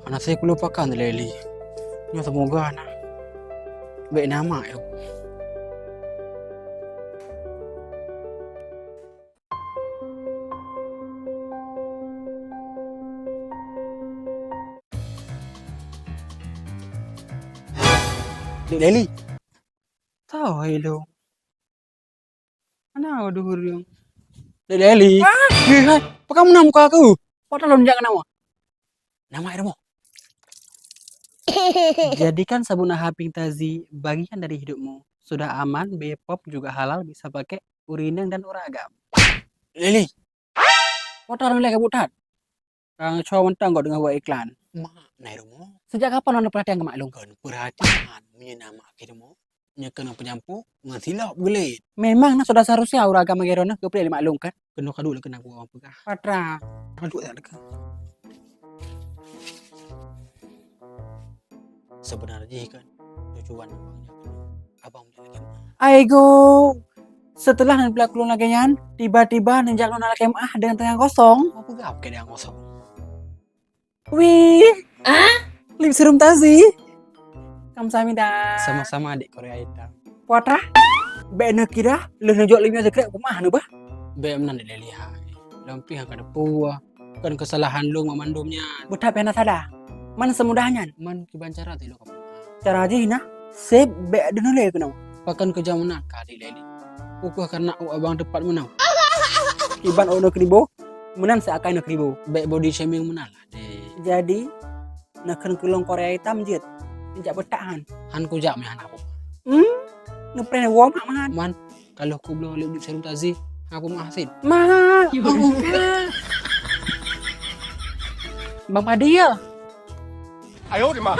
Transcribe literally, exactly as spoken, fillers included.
Hana sép kulupakan Leli. Nyoe seumoga na. Bèk na mak ya. Dek Leli. Tao hai lôn. Ana duhur yang. Dek Leli. Ah! Eh, hai, pakon meunan muka aku? Patah lôn jak keunoe. Nama air mo? Jadikan sabun A H Pink Tazi bagian dari hidupmu. Sudah aman, Bepom juga halal, bisa pakai ureueng inong dan ureueng agam. Leli. Patah lôn lé kabut that. Kang Cho mantong kok deungon buat iklan. Mak, nai rumoh. Sejak kapan lôn perhatian keu mak lôn? Kon perhatian, meunyoe na mak keu rumoh. Nyoe keuneuk peujampu ngon silop geulet. Memang na sudah seharusnya ureueng agam lagèe droeneuh geupeureulèe lé mak lôn kan? Keunoe ka duek lé keunan buet ureueng peugah. Patra. Ka duek dak dekat. Seubeuna jih kan tujuan abang jak keunoe. Abang jak lagèe meu'ah. Aigo, seuteulah neubri lôn lagèe nyan, tiba-tiba neujak lôn lagèe meu'ah deungon tangan kosong. Mau peugah pakai tangan kosong? Wih. Ah? Lip serum Tazi. Kamsahamnida. Sama-sama, adik Korea hitam. Puatra? Bèk neukira, lheuh neujok lip nyoe sikrek kumaha neuh bah? Bèk meunan, Dek Leli hai. Lôn pih ka neupue. Kon keusalahan lôn banmandum nyan. Beuthat pih hana salah. Man seumudah nyan? Man kiban cara teuh lôn ka peumaaf. Cara jih na, sép bèk deuh lé keunoe. Pakon keujam meunan ka, Dek Leli? Peu kheueh kareuna ôk abang teupat meunoe? Kiban ôk neukribo, meunan seuakai neukribo. Bèk body shaming meunan lah. Jadi, neukheun keu lôn Korea hitam jeuet. Neujak beutak han. Han kujak meuhan aku. Hmm? Neupreh woe mak meuhan. Man, kalau kubloe lip serum Tazi, aku meu'ah sit. Mak. Bang Padi ya? Ayo, di mak.